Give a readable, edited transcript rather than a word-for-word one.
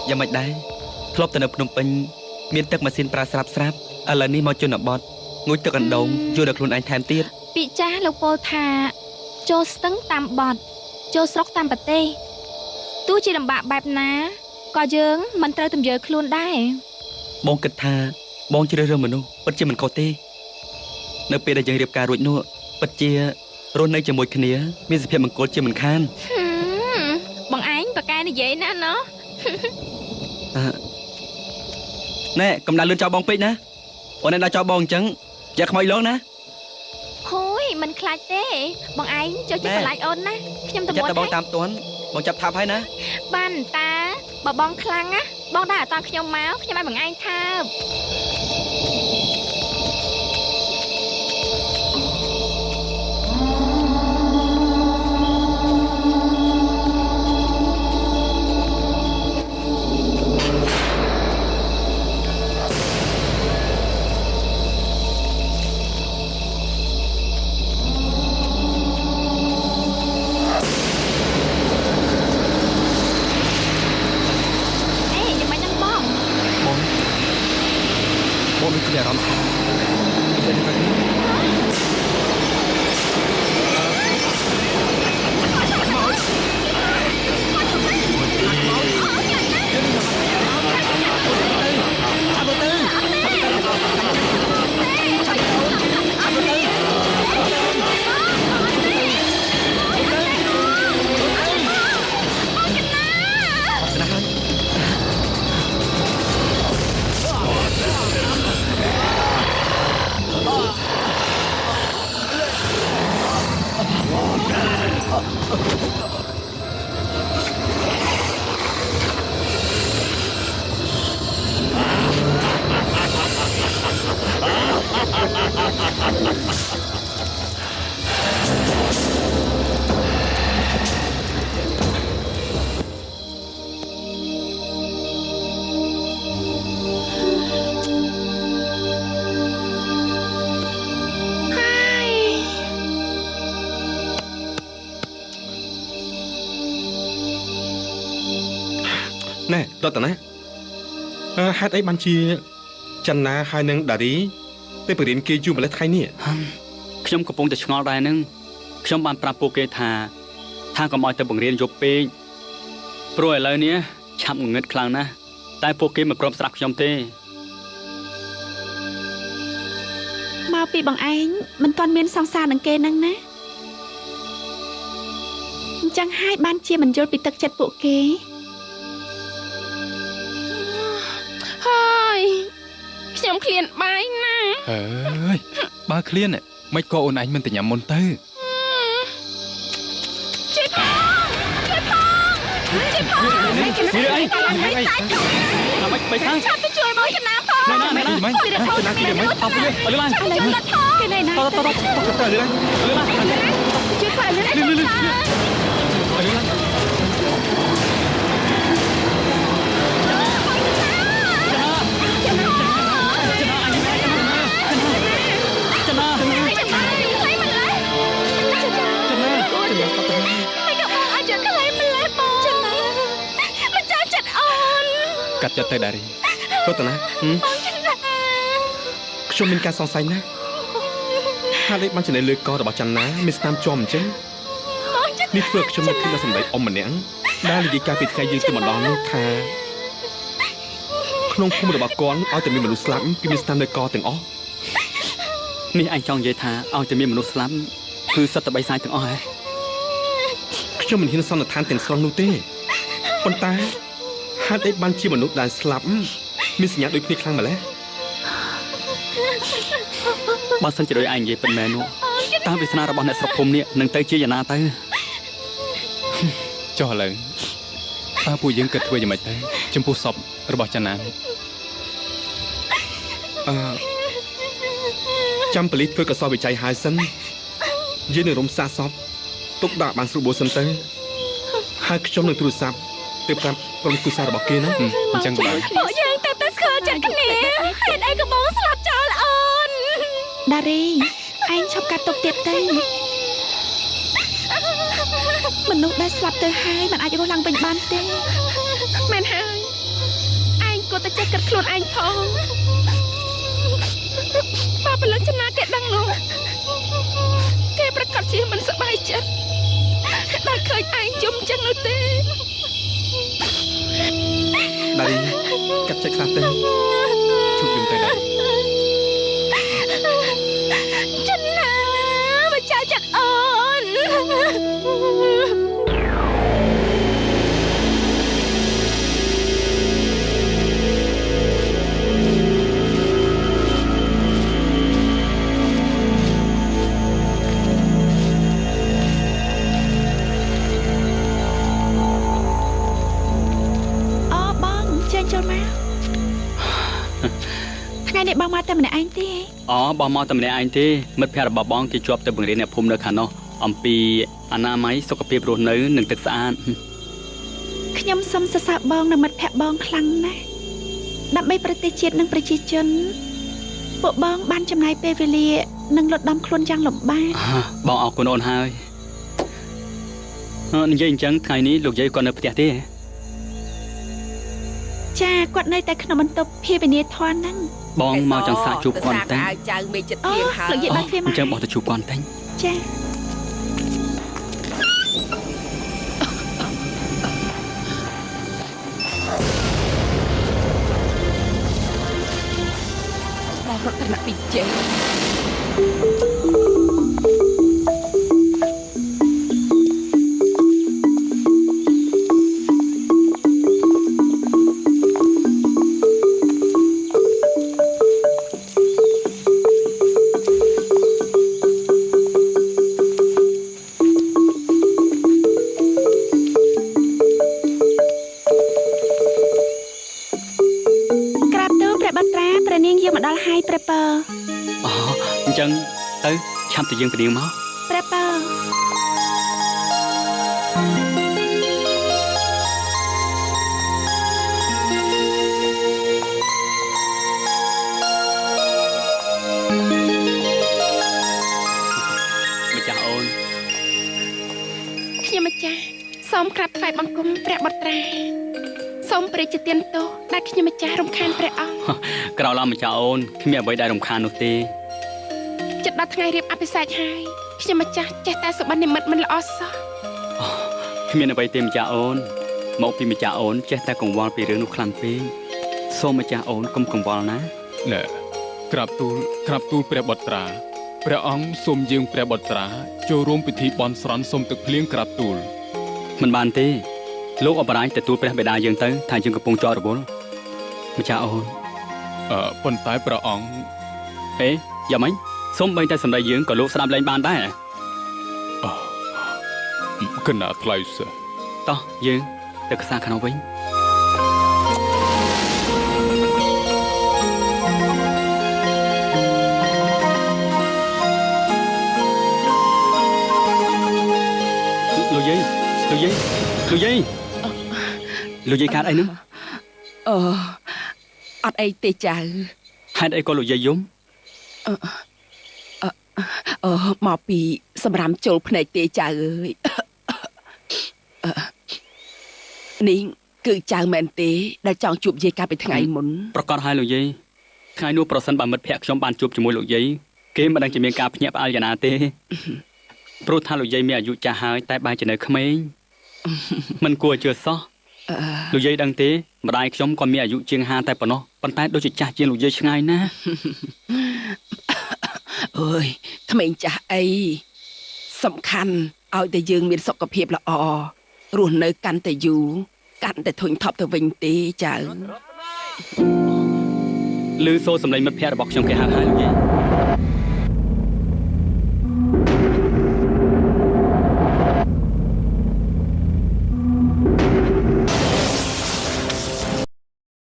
យ៉ាងម៉េចដែរធ្លាប់ទៅនៅភ្នំពេញមានទឹកម៉ាស៊ីនប្រើស្រាប់ស្រាប់ឥឡូវនេះមកជនបទងូតទឹកអណ្ដូងយល់ដល់ខ្លួនឯងថែមទៀតពីចាស់លោកពោលថាចូលស្ទឹងតាមបត់ចូលស្រុកតាមប្រទេសទោះជាលំបាកបែបណាក៏យើងមិនត្រូវទម្រើខ្លួនដែរបងគិតថាបងជ្រើសរើសមនុស្សពិតជាមិនខុសទេនៅពេលដែលយើងរៀបការរួចនោះពិតជារស់នៅជាមួយគ្នាមានសុភមង្គលជាមិនខានបងឯងប្រកែនិយាយណាស់ណោះណែកំដៅលឿនចោលបងពេកណាអូនឯងដល់ចោលបងអញ្ចឹងយ៉ាខ្មោចលងណាហូយមិនខ្លាចទេបងឯងចូលចិត្តបន្លាចអូនណាខ្ញុំទៅមុនបងតាមទាន់បងចាប់ថាប់ហើយណាបានតាបើបងខ្លាំងណាបងដែរអត់តខ្ញុំមកខ្ញុំឲ្យបងឯងថើប ណែរតនាហេតុអីបានជាចន្ទាហើយនឹងដារីទៅបរៀនគេយូរម្ល៉េះថ្ងៃនេះខ្ញុំកំពុងតែឆ្ងល់ដែរនឹងខ្ញុំបានប្រាប់ពួកគេថាកុំឲ្យទៅបង្រៀនយប់ពេកព្រោះឥឡូវនេះឆាប់ងងឹតខ្លាំងណាស់តែពួកគេមិនព្រមស្ដាប់ខ្ញុំទេមកពីបងឯងមិនទាន់មានសង្សារនឹងគេនឹងណាអញ្ចឹងហើយបានជាមិនយល់ពីទឹកចិត្តពួកគេហើយខ្ញុំឃ្លានបាយណាហើយបើឃ្លានមិនក៏អូនឯងមិនទៅញ៉ាំមុនទៅជួយផងជួយផងជួយផងនេះអីនេះអីមិនបីខាងឆាប់ទៅជួយបងចំណាផងណាណាណាមិនទៅមិនអត់ទៅលឿនឡើងគេណែណាតតតទៅលឿនលឿនជួយផងលឿនលឿនលឿនកាត់ចិត្តទៅដារីរតនាខ្ញុំមានការសង្ស័យណាស់ហេតុអីបានចំណេះលើករបស់ចន្ទាមានស្នាមជាំអញ្ចឹងនេះធ្វើខ្ញុំនឹកឃើញដល់សម្ដីអ៊ំម្នាក់ដែលនិយាយកាលពីថ្ងៃយើងទៅម្ដងនោះថាក្នុងភូមិរបស់គាត់ឲ្យតែមានមនុស្សស្លាប់គឺមានស្នាមលើកទាំងអស់នេះអញចង់និយាយថាឲ្យតែមានមនុស្សស្លាប់គឺសុទ្ធតែបិសាចទាំងអស់ហ៎ខ្ញុំមិនហ៊ានសន្និដ្ឋានទាំងស្រុងនោះទេប៉ុន្តែហេតុអីបានជាមនុស្សដែលស្លាប់មានសញ្ញាដូចគ្នាខ្លាំងម្ល៉េះបើសិនជាដូចឯងនិយាយពិតមែននោះតើវាសនារបស់អ្នកស្រុកភូមិនេះនឹងទៅជាយ៉ាងណាទៅចុះឥឡូវតើពួកយើងគិតធ្វើយ៉ាងម៉េចទៅចំពោះសពរបស់ចន្ទាចាំប៉ូលីសធ្វើកសលវិច័យហើយសិនយើងនឹងរំសាសពទុកដាក់បានស្រួលបួសិនទៅហើយខ្ញុំនឹងទូរស័ព្ទទៅប្រាប់ក្រុមគូសាររបស់គេណាអញ្ចឹងបាទពួកយើងទៅតែស្គាល់ចិត្តគ្នាហេតុអីក៏បងស្លាប់ចោលអូនដារីឯងឈប់កាត់ទុកទៀតទៅមនុស្សដែលស្លាប់ទៅហើយមិនអាចរស់ឡើងវិញបានទេមែនហើយ គួរតែចេះគិតខ្លួនឯងផងបើព្រលឹងចំណាគេដឹងនោះគេប្រកាសជាមិនសប្បាយចិត្តដល់ឃើញឯងយំចឹងនោះទេដារីកាត់ចិត្តខ្លះទៅជប់យំទៅដារីចិនណាម្ចាស់ចិត្តអូនចូលមកថ្ងៃនេះបងមកតែម្នាក់ឯងទេអូបងមកតែម្នាក់ឯងទេមិត្តភក្តិរបស់បងគេជាប់ទៅបង្រៀនអ្នកភូមិនៅខាងនោះអំពីអនាម័យសុខភាពរស់នៅនិងទឹកស្អាតខ្ញុំសូមសរសើរបងនិងមិត្តភក្តិបងខ្លាំងណាស់ដើម្បីប្រទេសជាតិនិងប្រជាជនពួកបងបានចំណាយពេលវេលានិងលត់ដំខ្លួនយ៉ាងលំបាកបងអរគុណអូនហើយនិយាយអញ្ចឹងថ្ងៃនេះលោកយាយគាត់នៅផ្ទះទេចាគាត់នៅតែក្នុងបន្ទប់ភាវនាធនហ្នឹងបងមកចង់សាកជួបគាត់តែចៅមេចិត្តព្រៀងហើយលោកយាយបានព្រៀងមកអញ្ចឹងបងទៅជួបគាត់តែចាបងរតនពិជ័យទៅឆាប់ទៅយើងពនាងមកព្រះពរម្ចាស់អូនខ្ញុំម្ចាស់សូមក្រាបថ្វាយបង្គំព្រះបុត្រាសូមព្រះជាទានទោសដែលខ្ញុំម្ចាស់រំខានព្រះអង្គក្រោយឡើងម្ចាស់អូនគ្មានអ្វីដែលរំខាននោះទេចិត្តដល់ថ្ងៃរៀបអភិសេកហើយខ្ញុំម្ចាស់ចេះតែសុបិននិមិត្តមិនល្អសោះគ្មានអ្វីទេម្ចាស់អូនមកពីម្ចាស់អូនចេះតែកង្វល់ពីរឿងនោះខ្លាំងពេកសូមម្ចាស់អូនកុំកង្វល់ណាណែក្រាបទូលព្រះបុត្រាព្រះអង្គសូមយើងព្រះបុត្រាចូលរួមពិធីបន់ស្រន់សុំទឹកភ្លៀងក្រាបទូលមិនបានទេលោកអបរាជទទួលព្រះបិតាយើងទៅថាយើងកំពុងជាប់រវល់ម្ចាស់អូនប៉ុន្តែព្រះអង្គអេយ៉ាងម៉េចសូម្បីតែសម្ដីយើងក៏លោកស្ដាប់លែងបានដែរកណាថ្លៃសតោះយើងទៅខ្សែខាងនោះវិញលោកយាយលោកយាយលោកយាយលោកយាយកើតអីនោះអត់អីទេចៅហេតុអីក៏លោកយាយយំមកពីសម្រាមចូលភ្នែកទេចៅអើយនេះគឺចៅមែនទេដែលចង់ជួបយាយកាលពីថ្ងៃមុនប្រកាសហើយលោកយាយថ្ងៃនោះប្រសិនបើមិត្តភក្តិខ្ញុំបានជួបជាមួយលោកយាយគេមិនដឹងជាមានការភ្ញាក់ផ្អើលយ៉ាងណាទេព្រោះថាលោកយាយមានអាយុចាស់ហើយតែបែរជានៅក្មេងមិនគួរជឿសោះលោកយាយដឹងទេម្ដាយខ្ញុំក៏មានអាយុជាង50តែប៉ុណ្ណោះប៉ុន្តែដូចជាចាស់ជាងលោកយាយឆ្ងាយណាស់អើយក្មេងចាស់អីសំខាន់ឲ្យតែយើងមានសុខភាពល្អរស់នៅកាន់តែយូរកាន់តែធុញថប់ទៅវិញទេចៅ ឮសូរសម្លេងមិត្តភក្តិរបស់ខ្ញុំគេហៅហើយលោកយាយ